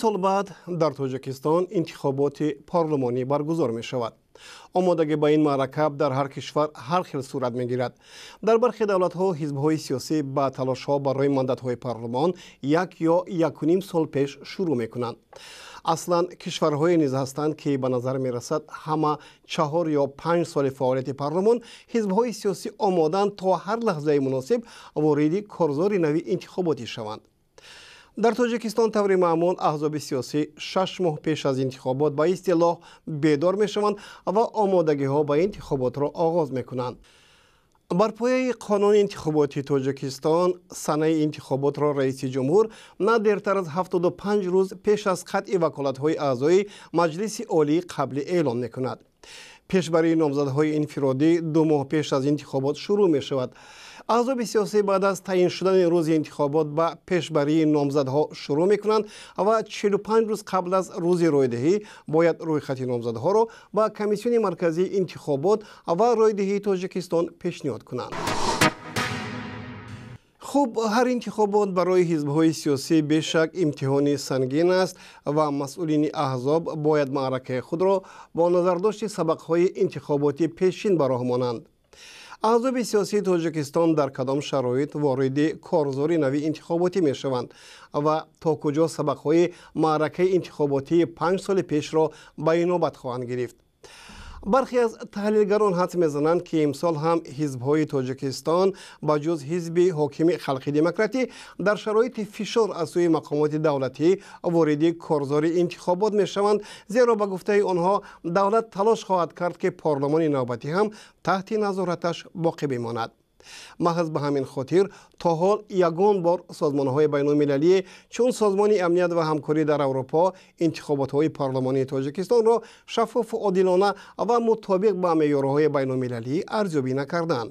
Сол баъд дар Тоҷикистон интихоботи парлумонӣ баргузор мешавад. Омодагӣ ба ин маърака дар ҳар кишвар ҳар хел сурат мегирад. Дар бархе давлатҳо ҳизбҳои сиёсӣ ба талошҳо барои мандатҳои парлумон як ё якуним сол пеш шурӯъ мекунанд. Аслан кишварҳое низ ҳастанд, ки ба назар мерасад, ҳама 4 ё 5 соли фаъолияти парлумон ҳизбҳои сиёсӣ омодаанд, то ҳар лаҳзаи муносиб вориди корзори нави интихоботӣ шаванд. Дар Тоҷикистон таври маъмул аҳзоби сиёсӣ 6 моҳ пеш аз интихобот ба истилоҳ бедор мешаванд ва омодагиҳо ба интихоботро оғоз мекунанд. Бар пояи қонуни интихоботи Тоҷикистон санаи интихоботро раиси ҷумҳур на дертар аз 75 рӯз пеш аз қатъи ваколатҳои аъзои Маҷлиси Олии қаблӣ эълон мекунад. Пешбарии номзадҳои инфиродӣ 2 моҳ пеш аз интихобот шурӯъ мешавад. Аҳзоби сиёсӣ баъд аз таъин шудани рӯзи интихобот ба пешбарии номзадҳо шурӯъ мекунанд ва 45 рӯз қабл аз рӯзи ройдиҳӣ бояд рӯйхати номзадҳоро ба Комиссиони марказии интихобот ва ройдиҳии Тоҷикистон пешниҳод кунанд. Хуб, ҳар интихобот барои ҳизбҳои сиёсӣ бешак имтиҳони сангин аст ва масъулини аҳзоб бояд маъракаи худро бо назардошти сабақҳои интихоботи пешин ба роҳ монанд. Аҳзоби сиёсии Тоҷикистон дар кадом шароит вориди корзори нави интихоботӣ мешаванд ва то куҷо сабақҳои маъракаи интихоботии 5 соли пешро ба инобат хоҳанд гирифт? Бархе аз таҳлилгарон ҳадс мезананд, ки имсол ҳам ҳизбҳои Тоҷикистон ба ҷуз ҳизби ҳокими Халқи Демократӣ дар шароити фишор аз сӯи мақомоти давлатӣ вориди корзори интихобот мешаванд, зеро ба гуфтаи онҳо давлат талош хоҳад кард, ки парлумони навбатӣ ҳам таҳти назораташ боқӣ бимонад. Маҳз ба ҳамин хотир то ҳол ягон бор созмонҳои байналмилалӣ, чун Созмони амният ва ҳамкорӣ дар Аврупо, интихоботҳои парлумонии Тоҷикистонро шаффофу одилона ва мутобиқ ба меъёрҳои байналмилалӣ арзёбӣ накарданд.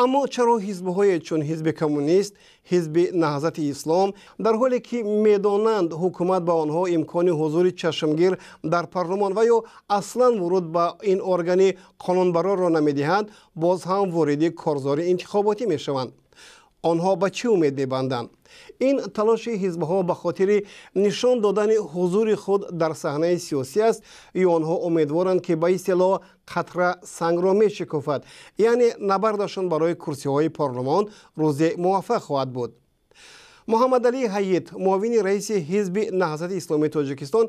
Аммо чаро ҳизбҳое чун Ҳизби Коммунист, Ҳизби Наҳзати Ислом, дар ҳоле ки медонанд, ҳукумат ба онҳо имкони ҳузури чашмгир дар парлумон ва ё аслан вуруд ба ин органи қонунбарорро намедиҳанд, боз ҳам вориди корзори интихоботӣ мешаванд? Онҳо ба чӣ умед мебанданд? Ин талоши ҳизбҳо ба хотири нишон додани ҳузури худ дар саҳнаи сиёсӣ аст ё онҳо умедворанд, ки ба истилоҳ қатра сангро мешикофад, яъне набардашон барои курсиҳои парлумон рӯзе муваффақ хоҳад буд? Муҳаммадалӣ Ҳайит, муовини раиси Ҳизби Наҳзати Исломии Тоҷикистон,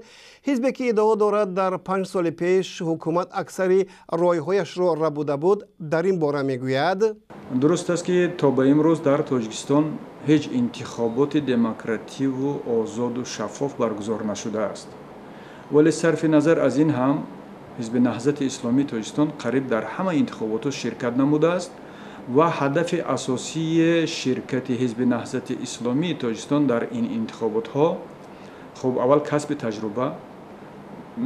ҳизбе ки иддао дорад, дар 5 соли пеш ҳукумат аксари ройҳояшро рабуда буд, дар ин бора мегӯяд: Дуруст аст, ки то ба имрӯз дар Тоҷикистон ҳеҷ интихоботи демокративу озоду шаффоф баргузор нашудааст, вале сарфи назар аз ин ҳам Ҳизби Наҳзати Исломии Тоҷикистон қариб дар ҳама интихоботҳо ширкат намудааст ва ҳадафи асосии ширкати Ҳизби Наҳзати Исломии Тоҷикистон дар ин интихоботҳо, хуб, аввал касби таҷруба,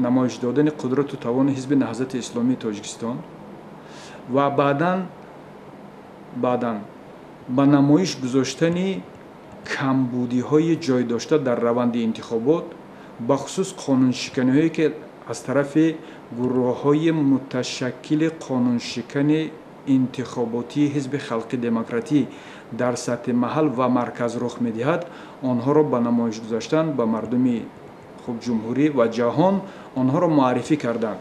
намоиш додани қудрату тавони Ҳизби Наҳзати Исломии Тоҷикистон ва баъдан ба намоиш гузоштани камбудиҳои ҷой дошта дар раванди интихобот, бахусус қонуншиканиҳое, ки аз тарафи гурӯҳҳои муташаккили қонуншикани интихоботии Ҳизби Халқи Демократӣ дар сатҳи маҳал ва марказ рух медиҳад, онҳоро ба намоиш гузоштан, ба мардуми хуб ҷумҳурӣ ва ҷаҳон онҳоро муаррифӣ карданд.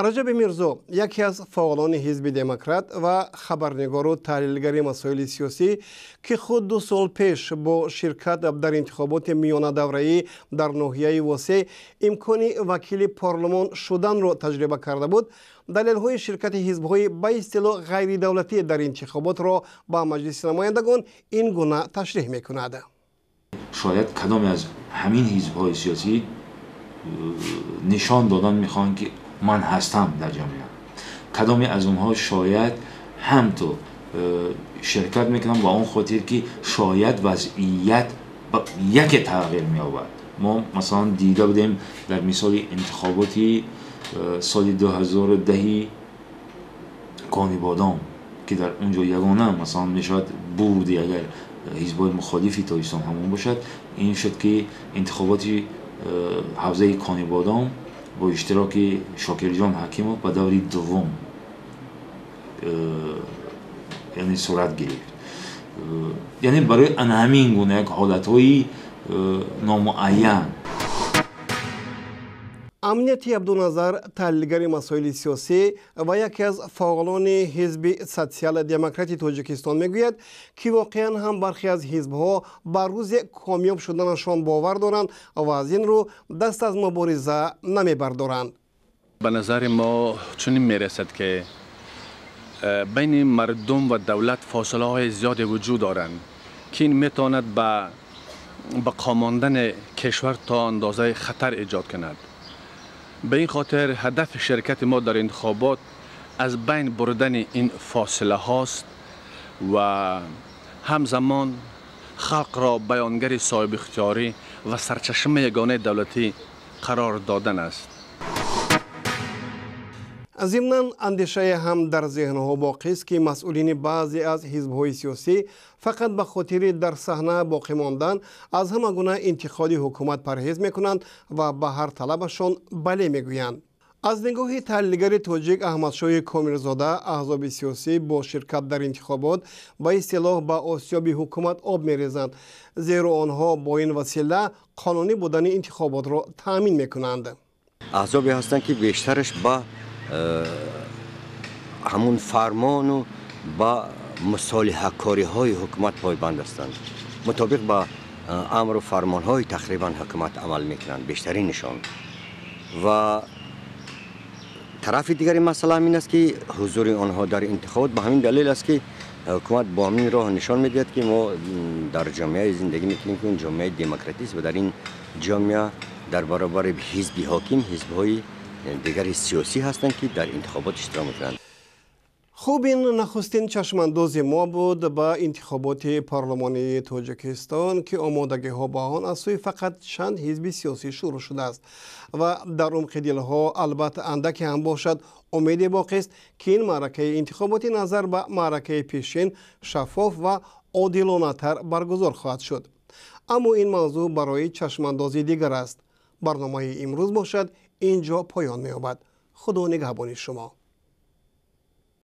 Раҷаби Мирзо, яке аз фаъолони Ҳизби Демократ ва хабарнигору таҳлилгари масоили сиёсӣ, ки худ 2 сол пеш бо ширкат дар интихоботи миёнадавраӣ дар ноҳияи Восе имкони вакили парлумон шуданро таҷриба карда буд, далелҳои ширкати ҳизбҳои ба истилоҳ ғайридавлатӣ дар интихоботро ба Маҷлиси намояндагон ин гуна ташриҳ мекунад: Шояд кадоме аз ҳамин ҳизбҳои сиёсӣ нишон додан мехоҳанд, ки ман ҳастам дар ҷамъият. Кадоме аз онҳо шояд ҳамту ширкат мекунам ба он хотир, ки шояд вазъият яке тағйир меёбад. Мо масалан дида будем дар мисоли интихоботи соли 2010 Конибодом, ки дар он ҷо ягона масалан мешавад бурди агар ҳизбҳои мухолифи Тоҷикистон ҳамон бошад, ин шуд, ки интихоботи ҳавзаи Конибодом бо иштироки Шокирҷон Ҳакимов ба даври дуввум яъне сурат гирифт. Яъне барои ана ҳамин гуна як ҳолатҳои номуайян. Амнияти Абдуназар, таҳлилгари масоили сиёсӣ ва яке аз фаъолони ҳизби Социал-демократи Тоҷикистон, мегӯяд, ки воқеан ҳам бархе аз ҳизбҳо ба рӯзе комёб шуданашон бовар доранд ва аз ин рӯ даст аз мубориза намебардоранд. Ба назари мо чунин мерасад, ки байни мардум ва давлат фосилаҳои зиёде вуҷуд доранд, ки ин метавонад ба қомондани кишвар то андозаи хатар эҷод кунад. Ба ин хотир ҳадафи ширкати мо дар интихобот аз байн бурдани ин фосила ҳост ва ҳамзамон халқро баёнгари соҳибихтиёрӣ ва сарчашмаи ягонаи давлатӣ қарор додан аст. Зимнан, андешае ҳам дар зеҳнҳо боқист, ки масъулини баъзе аз ҳизбҳои сиёсӣ фақат ба хотири дар саҳна боқӣ мондан аз ҳама гуна интиқоди ҳукумат парҳез мекунанд ва ба ҳар талабашон бале мегӯянд. Аз нигоҳи таҳлилгари тоҷик Аҳмадшоҳи Комилзода, аҳзоби сиёсӣ бо ширкат дар интихобот ба истилоҳ ба осиёби ҳукумат об мерезанд, зеро онҳо бо ин васила қонунӣ будани интихоботро таъмин мекунанд. Аҳзобе ҳастанд, ки бештараш ба ҳамун фармону ба мусолиҳакориҳои ҳукумат пойбанд ҳастанд, мутобиқ ба амру фармонҳои тақрибан ҳукумат амал мекунанд бештаринашон. Ва тарафи дигари масъала ҳамин аст, ки ҳузури онҳо дар интихобот ба ҳамин далел аст, ки ҳукумат бо ҳамин роҳ нишон медиҳад, ки мо дар ҷомеаи зиндагӣ мекунем, ки он ҷомеаи демократист ва дар ин ҷомеа дар баробари ҳизби ҳоким ҳизбҳои дигари сиёсӣ ҳастанд, ки дар интихобот иштирок мекунанд. Хуб, ин нахустин чашмандози мо буд ба интихоботи парлумонии Тоҷикистон, ки омодагиҳо ба он аз сӯи фақат чанд ҳизби сиёсӣ шурӯъ шудааст ва дар умқи дилҳо албатта андаке ҳам бошад умеде боқист, ки ин маъракаи интихоботӣ назар ба маъракаи пешин шаффоф ва одилонатар баргузор хоҳад шуд. Аммо ин мавзӯъ барои чашмандози дигар аст. Барномаи имрӯз бошад ин ҷо поён меёбад. Худо нигаҳбони шумо.